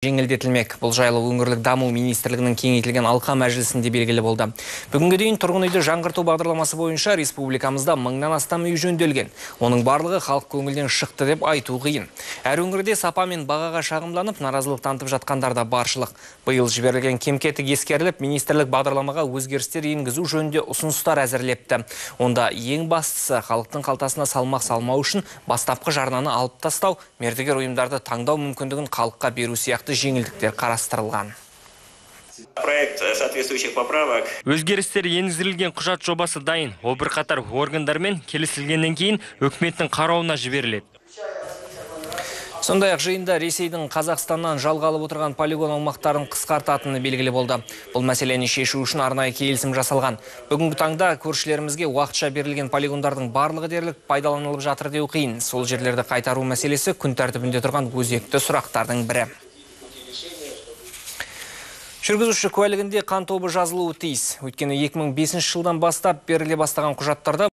Жеңілдетілмек. Бұл жайлы өңірлік даму министрлігінің кеңейтілген алқа мәжілісінде белгілі болды. Бүгінге дейін тұрғын үйді жаңғырту бағдарламасы бойынша республикамызда мыңнан астам үй жөнделген. Оның барлығы халық көңілінен шықты деп айту қиын. Әр өңірде сапа мен бағаға шағымданып, наразылық танытып жатқандар да баршылық. Биыл жіберілген кем-кетік ескеріліп, министрлік бағдарламаға өзгерістер енгізу жөнінде ұсыныстар әзірлепті. Онда ең бастысы халықтың қалтасына салмақ салмау үшін бастапқы жарнаны алып тастау, мердігер ұйымдарды таңдау мүмкіндігін халыққа беру сияқты жеңілдіктер қарастырылған. Проект соответствующих поправок. Өзгерістер енгізілген құжат жобасы дайын. Ол бірқатар органдармен келісілгеннен кейін үкіметтің қарауына жіберіледі. Сондай-ақ жиында Ресейдің Қазақстаннан жалға алып отырған полигон аумақтарын қысқартатыны белгілі болды. Бұл мәселені шешу үшін арнайы келісім жасалған. Бүгінгі таңда көршілерімізге уақытша берілген полигондардың барлығы дерлік пайдаланылып жатыр деу қиын. Сол жерлерді қайтару мәселесі күн тәртібінде тұрған өзекті сұрақтардың бірі. Жүргізуші куәлігінде қан тобы жазылуы тиіс. Өйткені 2005 жылдан бастап беріле бастаған құжаттарда